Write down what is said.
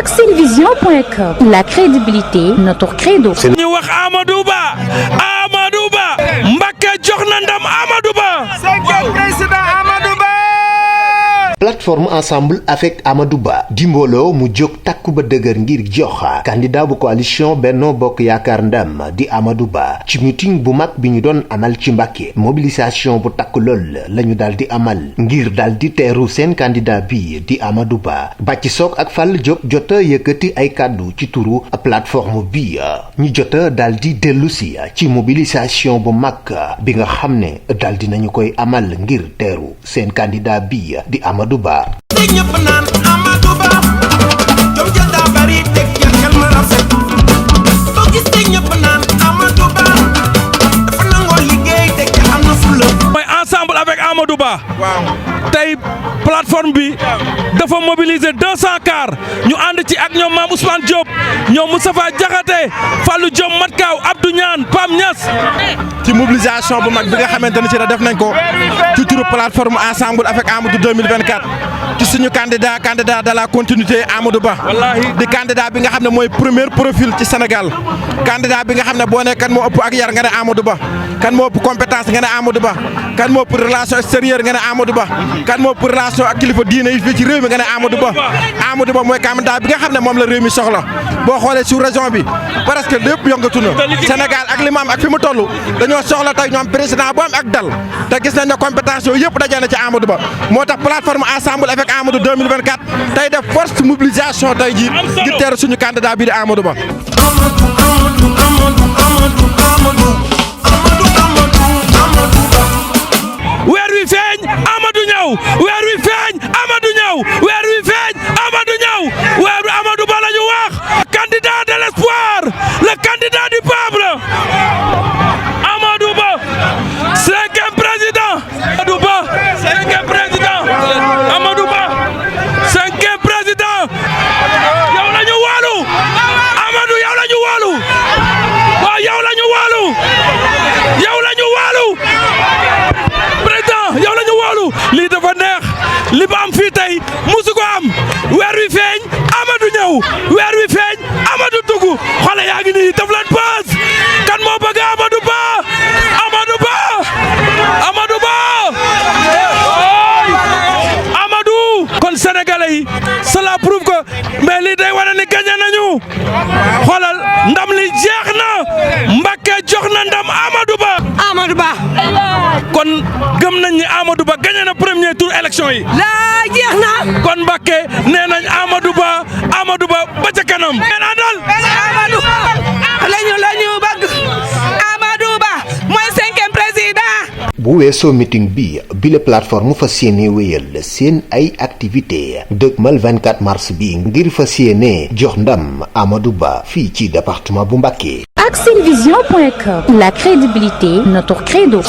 ak Senevision.com, la crédibilité notre credo. ñu wax Amadou Ba Mbacké jox na ndam Amadou Ba. Cinquième président Amadou Ba. plateforme ensemble avec Amadou Ba di mbooloo mu jóg takku ba dëgër ngir jox candidat bu coalition Benno Bokk Yaakaar ndam di Amadou Ba ci meeting bu mag bi ñu doon amal ci Mbacké. Mobilisation bu takku lool lañu daal di amal ngir daal di teeru seen candidat bi di Amadou Ba. Bàcci Soog ak Fall Diop jota yëkkati ay kàddu ci turu plateforme bi ñu jota daal di dellusi ci mobilisation bu mag bi nga xam ne daal di nañu koy amal ngir teeru seen candidat bi di Amadou Ba. ñëpp naan Amadou Ba jom ja daa bari teg ya xel ma rafet boo gis te ñëpp naan Amadou Ba dafa nangoo liggéey teg ya am na fulla. mooy ensemble avec Amadou Ba. waaw tey plateforme bi dafa mobiliser 200 cars ñu ànd ci ak ñoom Mame Ousmane Diop ñoom Moustapha Diakhaté Fallou Diop Matkaw Abdou Niane Pam Niass. ci mobilisation bu mag bi nga xamante ne ci la def nañ ko ci turu plateforme ensemble avec Amadou 2024 ci suñu candidat de la continuité Amadou Ba. di candidat bi nga xam ne mooy premier profil ci Sénégal candidat bi nga xam ne boo ne kan moo ëpp ak yar nga ne Amadou Ba kan moo ëpp compétence nga ne Amadou Ba kan moo ëpp relation extérieure nga ne Amadou Ba kan moo ëpp relation ak kilifa diine yi fii ci réew mi nga ne Amadou Ba. Amadou Ba mooy candidat bi nga xam ne moom la réew mi soxla boo xoolee sous région bi parce que lépp yëngatu na Sénégal ak li mu am ak fi mu toll dañoo soxla tey ñoom président bu am ak dal te gis nañ ne compétence yooyu yëpp daje na ci Amadou Ba moo tax plateforme ensemble avec Amadou 2024 tey def force mobilisation tey jii ngir teeru suñu candidat bii di Amadou Ba. weer wi feeñ Amadou ñëw weer wi feeñ Amadou ñëw weer wi feeñ Amadou ñëw weeru Amadou Ba la ñu wax candidat de l'espoir le candidat du peuple Amadou Ba cinquième président Amadou Ba cinquième président Amadou Ba cinquième président yow la ñu wóolu Amadou yow la ñu wóolu waaw yow la ñu wóolu yow la ñu wóolu yow la ñu wóolu lii dafa neex li ba am fii tey musu ko am weer wi feeñ Amadou ñëw weer wi feeñ Amadou dugg xale yaa ngi nii def leen paas kan moo bëgg Amadou Ba Amadou Ba Amadou Ba Amadou kon sénégalais yi cela prouve que mais lii day wane ni gagné nañu xoolal ndam li jeex na Mbacké jox na ndam Amadou Ba Amadou Ba kon gëm nañ ni Amadou Ba gagné na premier tour élection yi. laa jeex na. kon Mbacké nee nañ Amadou Ba ba ca kanam. nee naa daal. Amadou lañu bëgg Amadou Ba mooy cinquième président. bu weesoo meeting bi bile plateforme fas yéene wéyal seen ay activité dëgmal 24 mars bi ngir fas yéene jox ndam Amadou Ba fii ci département bu Mbacké. Ak Senevision.com, la crédibilité notre credo.